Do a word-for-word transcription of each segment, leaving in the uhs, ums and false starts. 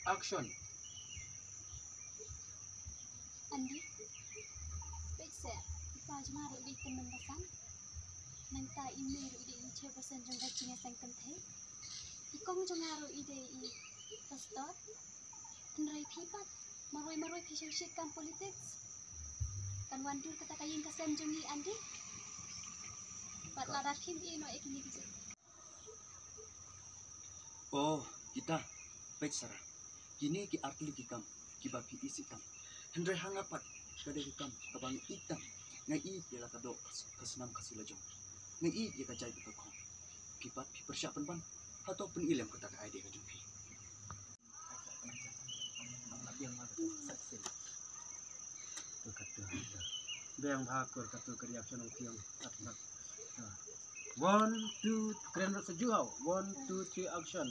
Action. Andy, peit seh, i pa jong nga ruh i dei i tymmen basan. Nangta i mei ruh i dei i chairperson jong ka jingïaseng kynthei. I kong jong nga ruh i dei i pastor. Hynrei phi pat, marwei marwei phi shong shi kam politics. Kan wan dur kata ka ïing ka sem jong ngi, Andy. Pat lada phim ïeh noh ïa kine ki jait. Oh, kita, peit Sarah. Kine ki artylli ki kam kiba phi ïeit tam. Hynrei ha nga pat ka dei ka kam kaba nga ïeit tam. Nga ïeit ïa la ka doh ka s-, ka snam Khasi la jong. Nga ïeit ïa ka jait bad ka khong. Phi pat phi pyrshah pynban. Hato pynïalem kata ka idea ka jong phi. Biang bha kur katu ka reaction ong piang. One, two, kren rot sa juaw. One, two, three, action.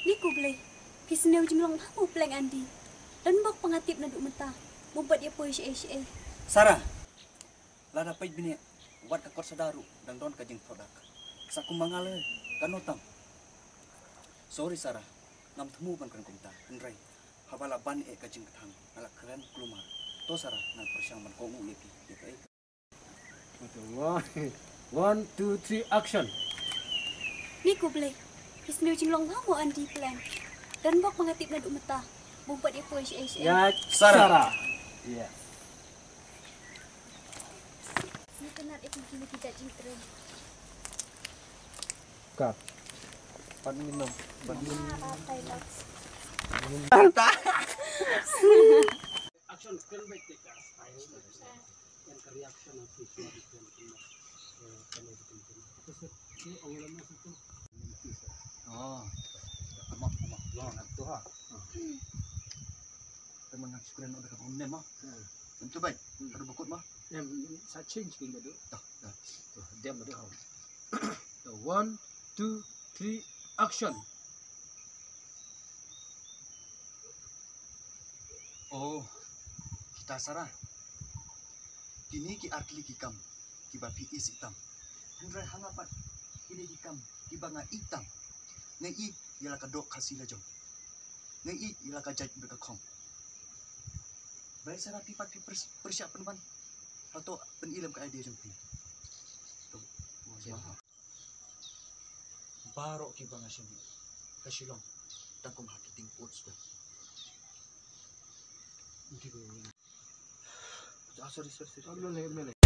Ni ko Blei, phi sniew jinglong bha mo pleng Andy. Don bok ba nga tip naduh mynta, bym pat ïa poi shaei shaei. Sarah, lada peit bniah, wat ka kot sada ruh dang don ka jingthoh dak. Sa kumba nga leh, kano tam. Sorry Sarah, ngam thmu ban kren kumta, hynrei haba la ban eh ka jingkthang, nga la kren kulmar. To Sarah, ngan pyrshang ban kohnguh ïa phi, ïa kaei. One, one, two, three, action. Ni ko Blei, phi sniew jinglong bha mo Andy pleng. Don bok ba nga tip naduh mynta, bym pat ïa poi shaei shaei. Ya, Sarah. Sarah. Yes. Ni kynat ïa kine ki jait jingtrei. Cut. Pat ni nom, pat ni. Action, kren beit te ka style. Kan ka reaction of this one, kan, kan, eh, kan, kan, kan. Apa sih? Ni ong lama situ. Oh. Amak, amak, long tu ha. Teman nak screen ada kat online mah. Hmm. Tentu baik. Hmm. Ada bukut mah. Em, sa change kin dadu. Dah, dah. Tu, diam dadu ha. So, one, two, three, action. Oh, kita Sarah. Kine ki artylli ki kam kiba phi ïeit tam. Hynrei ha nga pat kine ki kam kiba nga ïeit tam. Nga ïeit ïa la ka doh Khasi la jong. Nga ïeit ïa la ka jait bad ka khong. Balei Sarah phi pat phi pyrs-, pyrshah pynban. Hato pynïalem ka idea jong phi. To, baroh kiba nga shim ka Shillong tang kum ha ki ting coach da. Ah, sorry, sorry, sorry.